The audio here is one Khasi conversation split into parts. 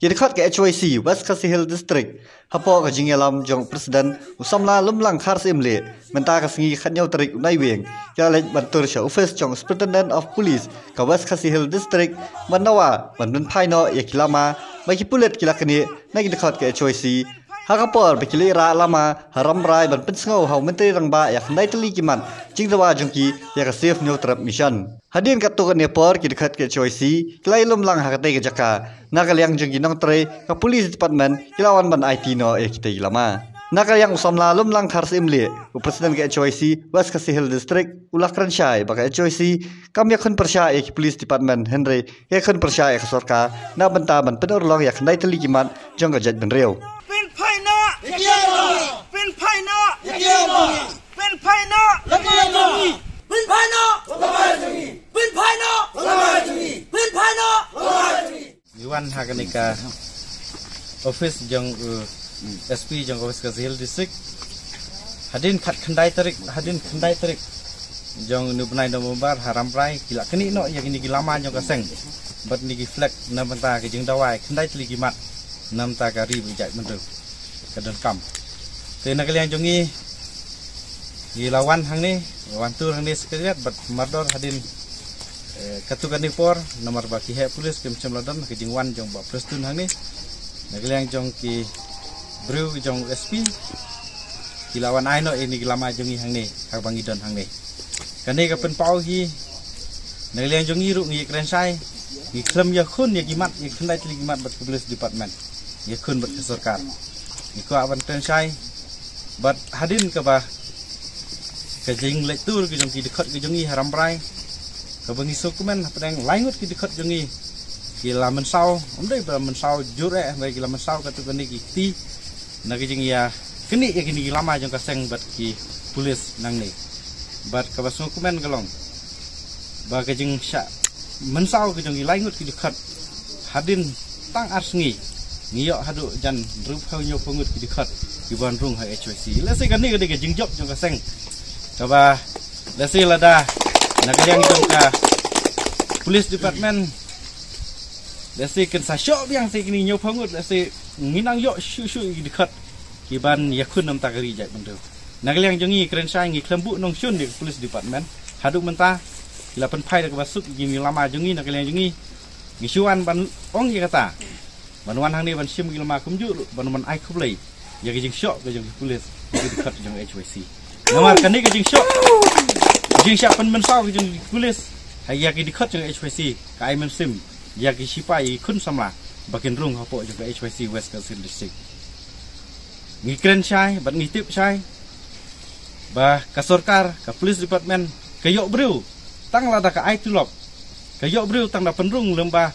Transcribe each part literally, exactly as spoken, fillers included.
Ki dkhot ka H Y C West Khasi Hills District, hapoh ka jingïalam jong u President u samla Lumlang Kharsyiem Lieh, mynta ka sngi khatñiew tarik u Naiwieng, ki la leit ban tur sha office jong u Superintendent of Police ka West Khasi Hills District, ban dawa ban pynphai noh ïa ki lama ba ki pulit ki la knieh na ki dkhot ka H Y C, ha ka por ba ki leit rah lama ha Rambrai ban pynsngew ha u Myntri Rangbah ïa khyndai tylli ki mat jingdawa jong ki ïa ka Save Hynñiewtrep Mission. Hadien katto katne por ki dkhot ka H Y C ki la ïalum lang ha katei ka jaka. Na ka liang jong ki nongtrei ka Police Department ki la wan ban aiti noh ïa kitei ki lama. Na ka liang u samla Lumlang Kharsyiem Lieh, u President ka H Y C West Khasi Hills District, u la kren shai ba ka H Y C kam ïakhun pyrshah ïa ki Police Department, hynrei ïakhun pyrshah ïa ka sorkar na bynta ban pynurlong ïa khyndai tylli ki mat jong ka jaitbynriew. Pynphai noh! Pynphai noh! Pynphai noh! Pynphai noh! Pynphai noh! Pynphai noh! Pynphai noh! Ngi wan ha kane ka office jong, uh, S P jong ka West Khasi Hills District. Hadien khatkhyndai tarik, hadien khyndai tarik jong une u bnai November ha Rambrai ki la knieh noh ïa kine ki lama jong ka seng bad kine ki flag na bynta ka jingdawa ïa khyndai tylli ki mat na bynta ka ri bad ka jaitbynriew ka donkam. Te na ka liang jong ngi, ngi la wan hangne, la wan tur hangne Secretariat bad mardor hadien, eh, katto katne por, namar ba ki heh police kim shym la don, ka jingwan jong Bah Prestone hangne. Na ka liang jong ki briew jong S P ki la wan ai noh ïa kine ki lama jong ngi hangne, ha kaba ngi don hangne. Kane ka pynpaw hi, na ka liang jong ngi ruh ngi kren shai, ngi khlem ïakhun ïa ki mat, ïa khyndai tylli ki mat bad ka Police Department, ïakhun bad ka sorkar. Ngi kwah ban kren shai bad hadien kaba ka jingleit tur ka jong ki dkhot ka jong ngi ha Rambrai, kaba ngi sngewkmen hapdeng lai ngut ki dkhot jong ngi ki la mynsaw, ym dei ba mynsaw jur eh, hynrei ki la mynsaw katto katne ki kti na ka jingïa knieh ïa kine ki lama jong ka seng bad ki police nangne. Bad kaba sngewkmen ka long ba ka jingshah mynsaw ka jong ki lai ngut ki dkhot, hadien tang ar sngi ngi ïoh haduh jan hynriewphew hynñiewphew ngut ki dkhot ki ban rung ha H Y C. Lehse kane ka dei ka jingjop jong ka seng, kaba lehse lada na ka liang jong ka Police Department, lehse kin sa shoh biang sa kine hynñiewphew ngut, lehse ngin nang ïoh shuh shuh ki dkhot ki ban ïakhun na bynta ka ri jaitbynriew. Na ka liang jong ngi kren shai, ngi khlem buh nongshun ïa ka Police Department. Haduh mynta ki la pynphai da kaba suk ïa ki lama jong ngi. Na ka liang jong ngi, ngi shu wan ban ong ïa kata, ban wan hangne ban shim ki lama, kumjuh ruh ban wan ai khublei ïa ka jingshoh ka jong ki police, ïa ki dkhot jong H Y C. Namar kane ka jingshoh, ka jingshah pynmynsaw ka jong ki police ha ïa ki dkhot jong H Y C ka ai mynsiem ïa ki shipai, ïa ki khun samla ba kin rung hapoh jong ka H Y C West Khasi Hills District. Ngi kren shai bad ngi tip shai ba ka sorkar, ka Police Department ka ïoh briew tang lada ka ai tulop, ka ïoh briew tang da pynrung lyngba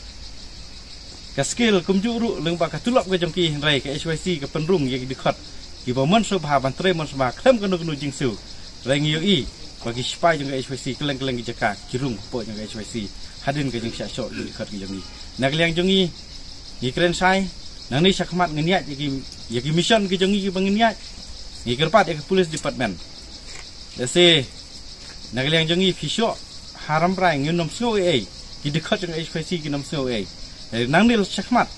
ka skill, kumjuh ruh lyngba ka tulop ka jong ki, hynrei ka H Y C ka pynrung ïa ki dkhot kiba mon sngewbha ban trei mon sngewbha khlem kano kano jingsiew. Hynrei ngi ïohi ba ki shipai jong ka H Y C kylleng kylleng ki jaka ki rung hapoh jong ka H Y C hadien ka jingshah shoh ki dkhot ki jong ngi. Na ka liang jong ngi, ngi kren shai, nangne shakhmat ngin ïaid ïa ki, ïa ki mission ki jong ngi kiba ngin ïaid. Ngi kyrpad ïa ka Police Department, lehse na ka liang jong ngi phi shoh ha Rambrai, ngin ym sngew ei ei, ki dkhot jong H Y C kin ym sngew ei ei. Nangne shakhmat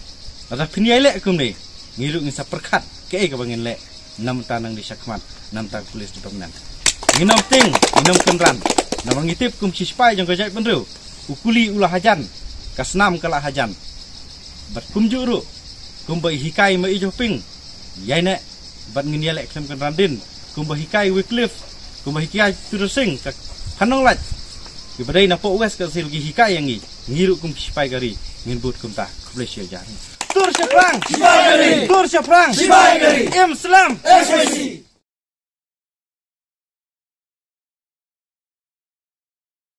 lada phin ïai leh kumne, ngi ruh ngin sa pyrkhat kaei kaba ngin leh na bynta nangne shakhmat na bynta ka Police Department. Ngin ym tieng, ngin ym kynran, namar ngi tip kum ki shipai jong ka jaitbynriew, u kuli u la hajan, ka snam ka la hajan. Bad kumjuh ruh, kumba i hikai ma i Johping, ïai neh bad ngin ïaleh khlem kynran dien, kumba hikai Wycliffe, kumba hikai Peter Singh, ka Phan Nonglait, kiba dei na poh West Khasi Hills ki hikai ïa ngi, ngi ruh kum ki shipai ka ri ngin bud kumta. Khublei shibun. Tur shaphrang! Shibai ka ri! Tur shaphrang! Shibai ka ri! Im slem! H Y C!